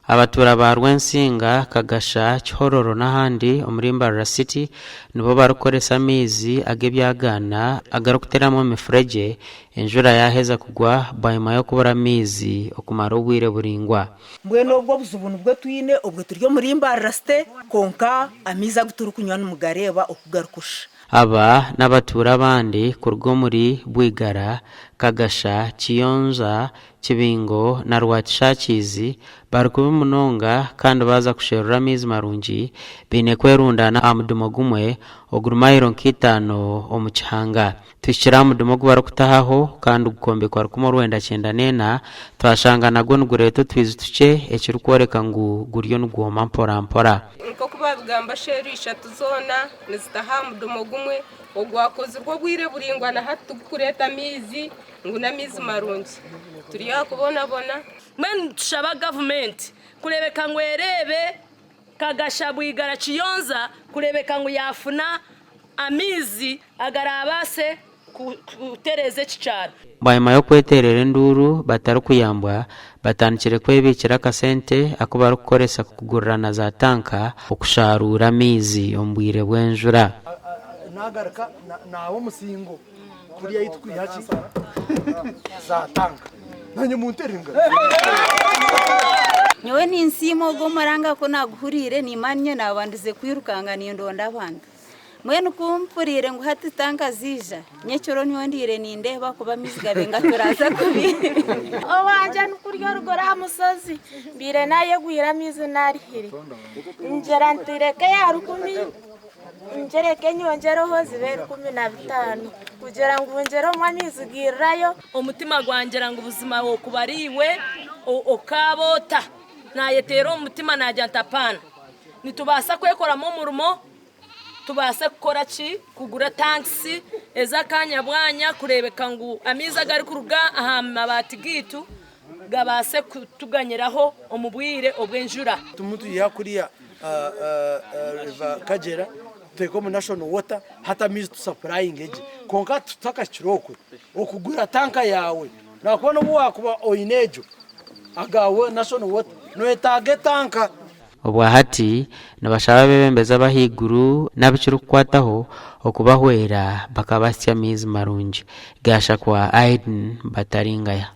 Abatuura ba Rwensinga, Kagasha, Kihororo n'ahandi omuri Mbarara City nibo barikukoresa amaizi ag'ebyagaana agarikuteramu omu mifuregye enjura yaaheza kugwa bwanyima y'okubura amaizi okumara obwire buraingwa. Mbwenu obwo obuzibu nibwo twine obwe turi omuri Mbarara City kwonka amaizi agu turikunywa nimugareeba oku garikushusha. Aba n'abatuura abandi kuruga omuri Bwigara, Kagasha, Kiyonza, Kibingo na Rwakishakiizi bari kubi munonga kandi baaza kusherura amaizi marungi baine kwerundaana aha mudumo gumwe oguri mayiro nk'eitaano omu kihanga. Tuhikire aha mudumo ogu barikutahaho kandi gukombekwa 1994 twashanga nagwo nigureeta otwizi tukye ekirikworeka ngu guriyo nigwoma mpora mpora. Nk'oku baabigamba sheero ishatu zoona nizitaha aha mudumo gumwe ogwakozirwe obwire buraingwa na hati tigurikureeta amaizi ngu n'amaizi marungi. Turi aha kubonabona. Mbwenu nitushaba gavumenti kureebeka ngu ereebe Kagasha Bwigara Kiyonza kureebeka ngu yaafuna amaizi agaraabaase kutereeza eki kyaro. Bwanyima y'okweteerera enduuru batarikuyambwa, batandikire kwebiikira akasente aku barikukoresa kugurirana za tanka okusharuura amaizi omu bwire bw'enjura. Nagaruka naaba omusingo kuriya ahi turikwiha ki za tanka nanye muntere engaro. Nyowe ninsiima ogwo omuranga ku naaguhuriire niimanya nyowe naabandize kwirukanga nindonda abantu. Mbwenu ku mpuriire ngu hati tanka ziija, nyekiro nyowe ndiire nindeeba ahakuba amaizi gabaire nigaturaza kubi. Owangye nikurya oruguru aha mushozi, mbaire naayegwire amaizi naarihire. Ngira nti reka eya rukumi ngyereke nyongyereho zibe 15 kugira ngu ngyere omu amaizi gairirayo. Omutima gwangira ngu buzima okuba ariiwe okaaba ota? Naayeteera omu mutima naagira nti apaana, nitubaasa kwekoramu omurimo tubaase kukora ki? Kugura tankisi ez'akaanya bwanya kureebeka ngu amaizi agarikuruga aha mabaati gaitu gabaase kutuganyiraho omu bwire obw'enjura. Tumwe twiha kuriya River Kagyera tuteeka omu National Water hati amaizi tusapurayinge gye kwonka tutakahikire okwe okugura tanka yaawe nakuba nobu wakuba oine egyo agaawe National Water noyetaaga etanka. Obwahati nibashaba abeebembezi ab'ahaiguru n'abikirikukwataho okubahwera bakabahitsya amaizi marungi. Gashakwa Aiden Bataringaya.